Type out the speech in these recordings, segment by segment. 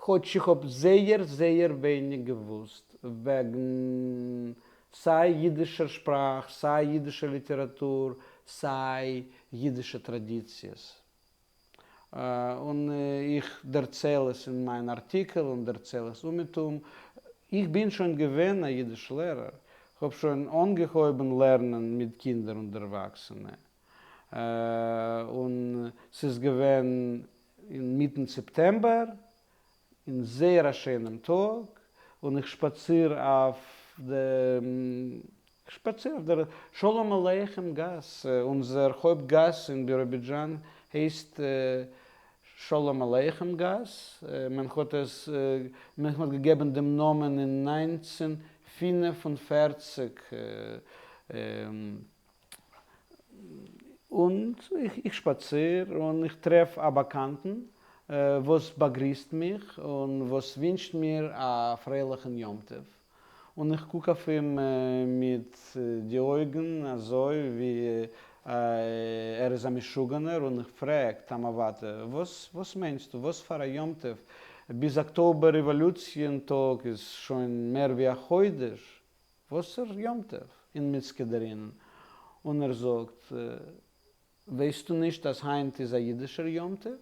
כאטש איך האב זייער זייער ווייניג געוואוסט וועגן סיי אידישער שפראך, סיי אידישער ליטעראטור, סיי אידישע טראדיציעס. און איך דערצייל עס אין מיין ארטיקל און דערצייל עס אומעטום. איך בין שוין געווען א אידיש לערער, כ'האב שוין אנגעהויבן לערנען מיט קינדער און דערוואקסענע. און ס'איז געווען אינמיטן סעפטעמבער, אין זייער א שיינעם טאג, און איך שפאציר אויף די, איך שפאציר אויף דער שלום עליכם גאס, אונזער הויפט גאס אין ביראבידזשאן הייסט שלום עליכם גאס, מען האט עס, מען האט געגעבן דעם נאמען אין 1945. און איך שפאציר און איך טרעף א באקאנטן וואס באגריסט מיך און וואס ווינטשט מיר א פרייליכן יום טוב, און איך קוק אויף אים מיט די אויגן אזוי ווי ער איז א משוגענער און איך פרעג תמ'עוואטע, וואס וואס מיינסטו וואס פאר א יום טוב, ביז אקטאבער רעוואלוציע טאג איז שוין מער ווי א חודש, וואסער יום טוב אין מיצקע דערינען? און ער זאגט, ווייסטו נישט אז היינט איז א אידישער יום טוב?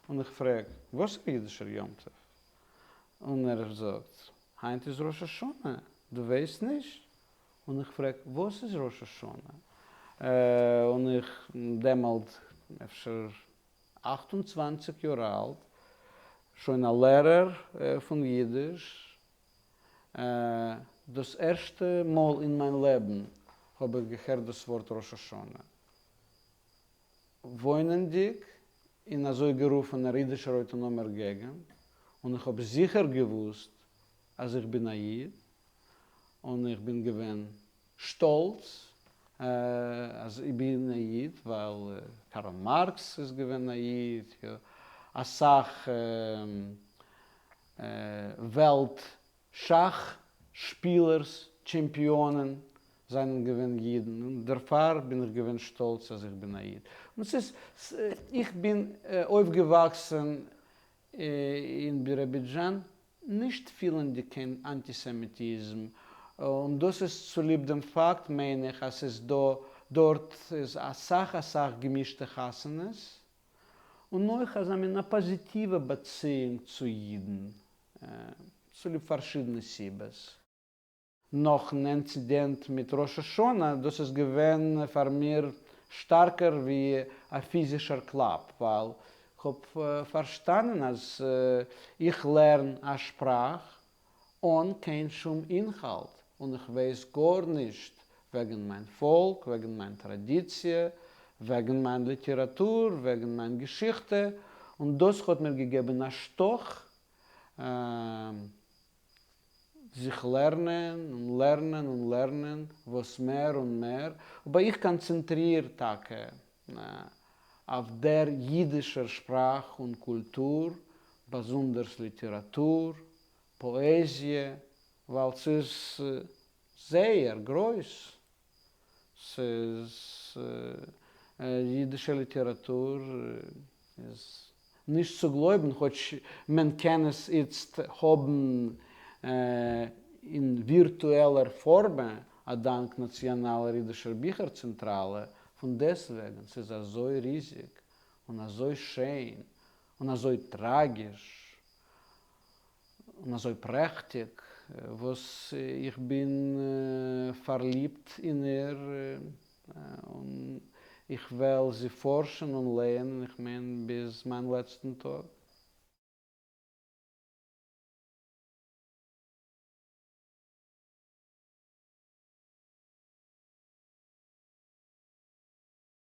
און איך פרעג, וואסער אידישער יום טוב? און ער זאגט, היינט איז ראש השנה, דו ווייסט נישט? און איך פרעג, וואס איז ראש השנה? און איך דעמאלט אפשר 28 יאר אלט, שוין א לערער פון אידיש, דאס ערשטע מאל אין מיין לעבן האב איך געהערט דאס ווארט ראש השנה. וואוינענדיג אין אזוי גערופענער אידישער אויטאנאמער געגנט, און איך האב זיכער געוואוסט אז איך בין א איד, און איך בין געווען שטאלץ אז איך בין א איד, ווייל קארל מארקס איז געווען א איד, אסאך וועלט שאך שפילערס, טשעמפיאנען, זענען געווען אידן, און דערפאר בין איך געווען שטאלץ אז איך בין א איד. און ס'איז, איך בין אויפגעוואקסן אין ביראבידזשאן נישט פילענדיג קיין אנטיסעמיטיזם, און דאס איז צוליב דעם פאקט מיין איך אז ס'איז דא דארט איז אסאך אסאך געמישטע חתונות, און אויך אזא מין א פאזיטיווע באציאונג צו אידן, צוליב פארשידענע סיבות. נאכן אינצידענט מיט ראש השנה, דאס איז געווען פאר מיר שטארקער ווי א פיזישער קלאפ, ווייל כ'האב פארשטאנען אז איך לערן א שפראך אן קיין שום אינהאלט, און איך ווייס גארנישט וועגן מיין פאלק, וועגן מיין טראדיציע, וועגן מיין ליטעראטור, וועגן מיין געשיכטע, און דאס האט מיר געגעבן א שטאך זיך לערנען און לערנען און לערנען וואס מער און מער, אבער איך קאנצענטריר טאקע אויף דער יידישער שפראך און קולטור, באזונדערס ליטעראטור, פאעזיע, ווייל ס'איז זייער גרויס, ס'איז יידישע ליטעראטור איז נישט צו גלויבן, כאטש מען קען עס איצט האבן אין ווירטועלער פארמע א דאנק נאציאנאלער אידישער ביכער צענטראלע, פון דעסטוועגן ס'איז אזוי ריזיג און אזוי שיין און אזוי טראגיש און אזוי פרעכטיג, וואס איך בין פארליבט אין איר, און איך וועל זי פארשן און לייענען, איך מיין ביז מיין לעצטן טאג.